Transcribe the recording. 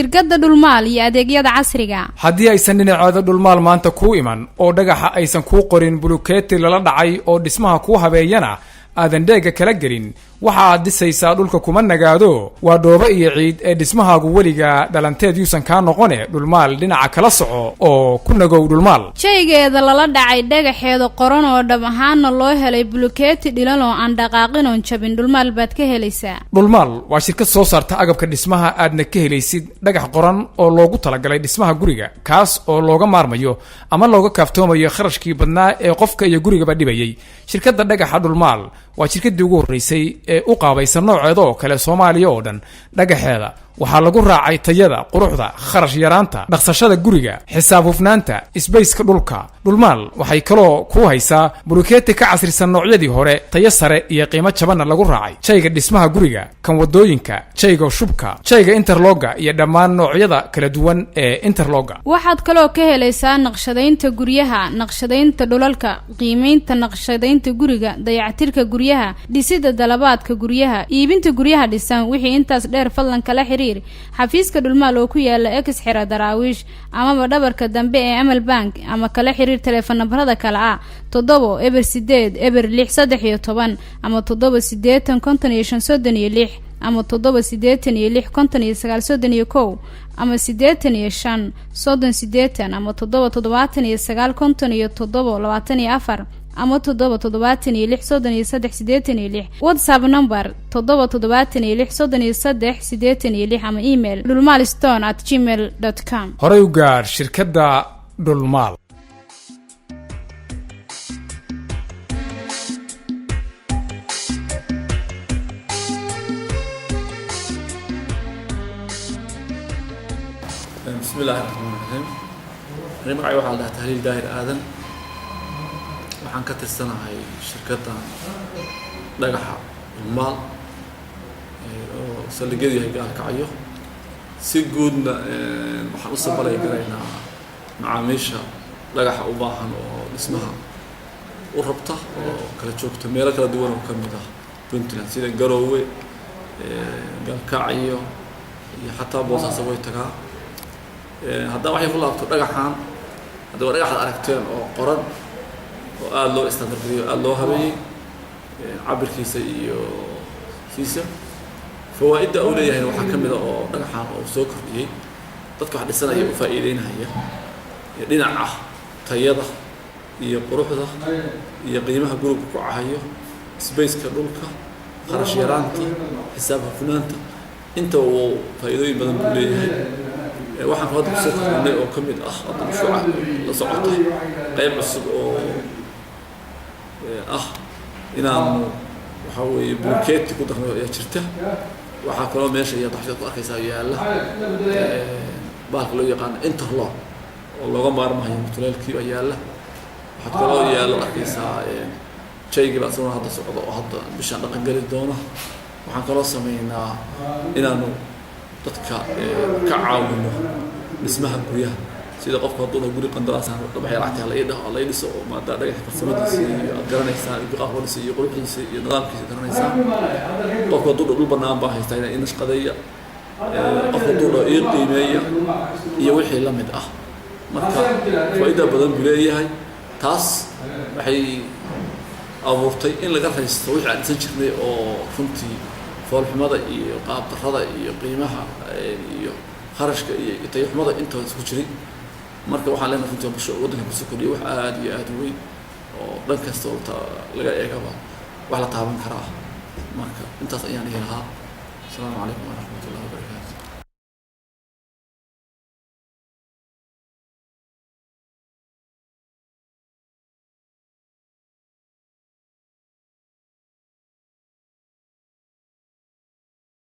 Shirkadda Dhulmaal iyo adeegyada casriga. Haddii aysan dhinaceeda Dhulmaal maanta kuu iman oo dhagaxa aysan kuu qorin, bulukeeti lala dhacay oo dhismaha kuu habeeyana aadan dheegga kala gelin, waxa aad dhisaysaa dhulka kuma nagaado, waa dhoobo iyo ciid ee dhismahaagu weligaa dhalanteed yuusan kaa noqone. Dhulmaal dhinaca kala soco oo ku nagow Dhulmaal. Jaygeeda lala dhacay, dhagaxeeda qoran oo dhab ahaanna loo helay, bulukeeti dhilan oo aan dhaqaaqin oon jabin, Dhulmaal baad ka helaysaa. Dhulmaal waa shirkad soo saarta agabka dhismaha, aadna ka helaysid dhagax qoran oo loogu talagalay dhismaha guriga, kaas oo looga maarmayo ama looga kaaftoomayo kharashkii badnaa ee qofka iyo gurigaba dhibayay. Shirkadda dhagaxa Dhulmaal waa shirkaddii ugu horreysay ee u qaabaysa nooceeda oo kale Soomaaliya oo dhan. Dhagaxeeda waxaa lagu raacay tayada, quruxda, kharash yaraanta, dhaqsashada guriga, xisaab hufnaanta, isbayska dhulka. Dhulmaal waxay kaloo kuu haysaa bulukeeti ka casrisan noocyadii hore, tayo sare iyo qiimo jabanna lagu raacay. Jayga dhismaha guriga, kan wadooyinka, jayga shubka, jayga interlock-ga iyo dhammaan noocyada kala duwan ee interlock-ga. Waxaad kaloo ka helaysaa naqshadaynta guryaha, naqshadaynta dhulalka, qiimaynta naqshadaynta guriga, dayactirka guryaha, dhisida dalabaadka guryaha, iibinta guryaha dhisan. Wixii intaas dheer, fadlan kala xiriir xafiiska Dhulmaal oo ku yaala ex Xira Daraawiish amaba dhabarka dambe ee Amal Bank, ama kala xiriir telefoon nambarada kale ah 7 0 8 0 6 13 ama 7 80 55 36 ama 7 86 59 31 ama 85 30 80 ama 7 79 57 24 ama 7 76 33 86. WhatsApp number 7 76 33 86 ama email dhulmaalstone@gmail.com. Horey u gaar shirkadda Dhulmaal. Bismi illaahi raxmaan raxiim. Ani magacay waxaa la dhahaa Tahliil Daahir Aadan. Waxaan ka tirsanahay shirkaddan dhagaxa Dhulmaal oo saldhigyadu yahay Gaalkacyo. Si guudna waxaan u supply garaynaa macaamiisha dhagaxa u baahan oo dhismaha u rabta oo kala joogta meelo kala duwan oo ka mid ah Puntland, sida Garoowe, Gaalkacyo iyo xataa Boosaaso way tagaa. Haddana waxay ku laabto dhagaxan, hadda waa dhagaxaad aragteen oo qoran oo aada loo standardgariyo, aada loo habeeyey cabirkiisa iyo siisa. Fawaa'idda uu leeyahayna waxaa ka mid a oo dhagaxan oo soo kordhiyey dadka wax dhisanaya u faa'iideynaya dhinaca tayada iyo quruxda iyo qiimaha guriga ku kacayo, spaceka dhulka, kharash yaraanta, xisaab hufnaanta, inta uu faa'iidooyin badan buu leeyahay. Waxaan hadda kusoo kordhinay oo ka mid ah hadda mashruuca la socota qayb cusub oo ah inaanu waxaa weeye bulkeeti ku darno ayaa jirta. Waxaa kaloo meesha iyo daxfiad ku arkaysaa yaalla bahalka loo yaqaano interlock oo looga maarmahayo mutuleelkii baa yaalla. Waxaad kaloo yaalla arkaysaa jaygii baa isaguna hadda socda oo hadda bishaan dhaqan geli doona. Waxaan kaloo sameynaa inaanu dadka ka caawino dhismaha guryaha, sida qofku hadduu dhaho guri qandaraasaan dhabaxya lacagta hala ii dhaho, hala ii dhiso, oo maadaa dhagax farsamadiisa iyo aad garanaysaan iyo qaabka loo dhisay iyo quruxdiisa iyo nidaamkiisa garanaysaan. Qofku hadduu dhaho dhul banaan baa haystaa inaa ii nashqadeeya, qofku hadduu dhaho ii qiimeeya iyo wixii la mid ah. Marka faa'iida badan buu leeyahay. Taas waxay abuurtay in laga raysto wixii aan dhisan jirnay oo runtii foolxumada iyo qaabdarrada iyo qiimaha iyo kharashka iyo tayaxumada intooda isku jiray. Marka waxaan leenahay runtii bulsho waddanka kusoo kordhiyay wax aada iyo aada u weyn oo dhan kasta oo laga eegaba wax la taaban karaa. Marka intaas ayaan dhihi lahaa. Asalaamu calaykum waraxmat ullahi wabarakaatu.